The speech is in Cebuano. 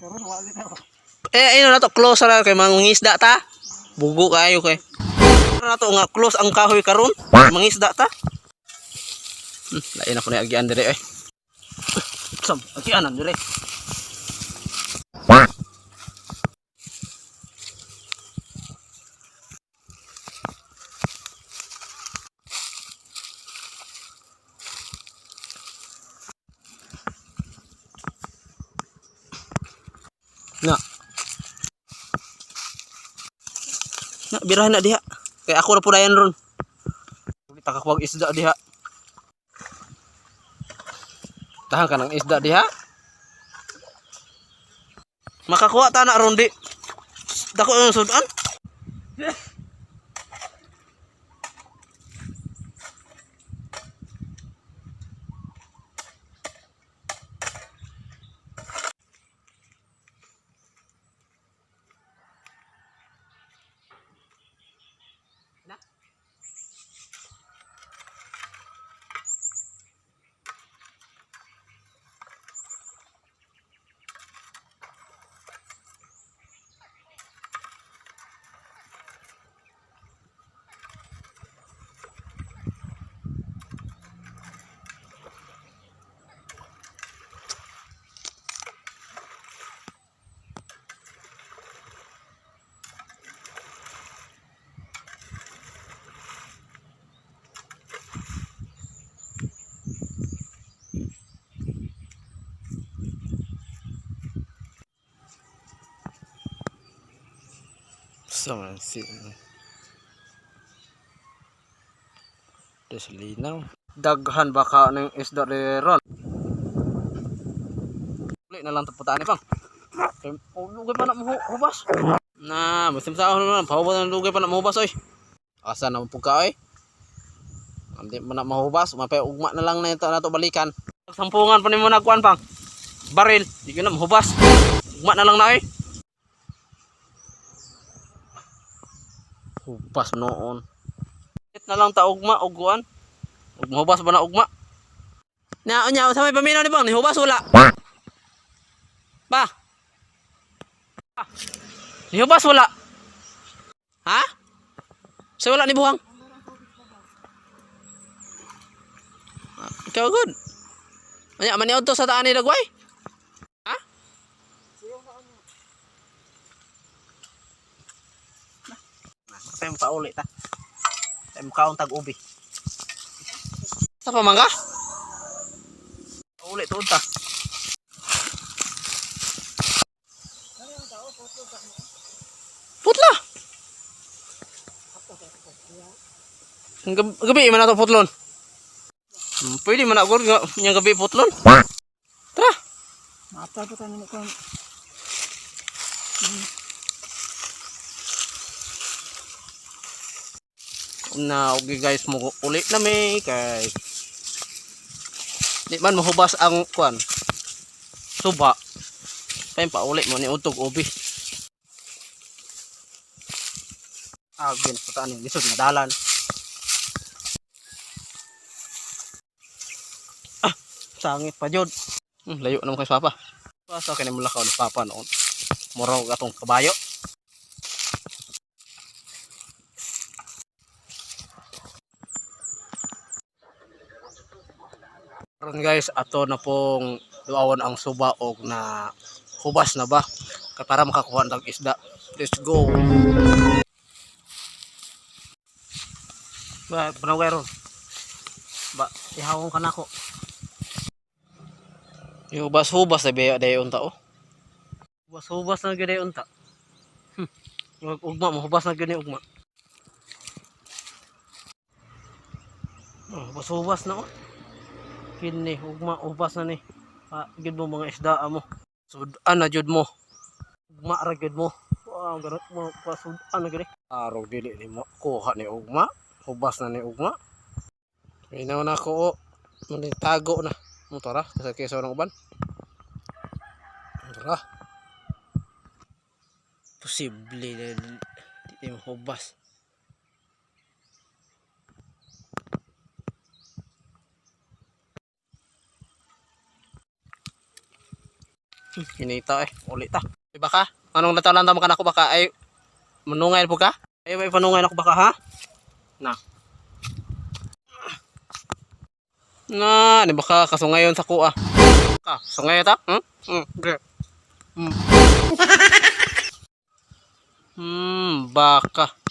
Karon wa gid ako. Eh, ayun na to, close ra kay mangisda ta. Bugo kayo kay. Ano na to nga close ang kahoy karon, mangisda ta. Lain ako na agian dire eh. Sam, agianan dire. Na. Na birahan na diha. Kay ako ra pudayan ron. Takakuwag isda diha. Tahan ka ng isda diha. Makakuha ta na ron di. Dako yung sudan. Sama si Des linaw. Daghan baka ng isda ron. Uli na lang taputaan ni pang. Oh, lugay pa na mo hubas. Na, masim sa ako naman. Pahubas na lugay pa na mahubas oy. Asa na mo ka oy? Hindi mo na mahubas, mapay ugma na lang na ito na to balikan. Sampungan pa nimo nagkuan pang. Baril, di ko na mahubas. Ugma na lang na oy. Hubas noon. Hit na lang ta ugma og kuan. Ug mahubas ba na ugma? Na unya sa may paminaw ni bang ni hubas wala. Ba. Ah. Ni hubas wala. Ha? Sa wala ni buhang? Ah, ikaw good. Anya man to sa taan ni Dagway? Ha? Tayo pauli ta. Tayo mukhaon tag ubi. Sa pamangka? Uli tuod ta. Putla. Ang gabi man ato putlon. Pwede man ako nga yang gabi putlon. Tara. Mata pa tayo ko. Na okay guys, mo uli na mi kay di man mahubas ang kuan. Suba. Kaya pauli mo ni utog ubi. Ah, gin putaan ni lisod nga dalan. Ah, sangit pa jud. Layo naman kay papa. Sa kini mulakaw ni papa noon. Muraw atong kabayo. Karon guys, ato na pong duawan ang suba og na hubas na ba kay para makakuha ng isda. Let's go. Ba, panaway ron. Ba, ihawon ka nako. Hubas-hubas na biya dayon ta oh. Hubas-hubas na gyud dayon ta. Ugma mo hubas na gyud ni ugma. Oh, hubas-hubas na oh. Kini ugma hubas na ni. Ah, gyud mo mga isda mo. Sudan na jud mo. Ugma ra gyud mo. Wow, ganot mo pasudan na gyud ni. Araw dili ni mo kuha ni ugma. Hubas na ni ugma. Inaw na ako oh. Manitago na. Mo tara kasi kaysa ng uban. Tara. Posible na di mo hubas. Kinita eh, uli ta. Di ba ka? Anong lataw mo kanako baka ay manungay po ka? Ay may panungay nako baka, ha? Na. Na, ni baka kasungayon sa kuha. Ka, sungay ta? Hmm? Okay. Baka.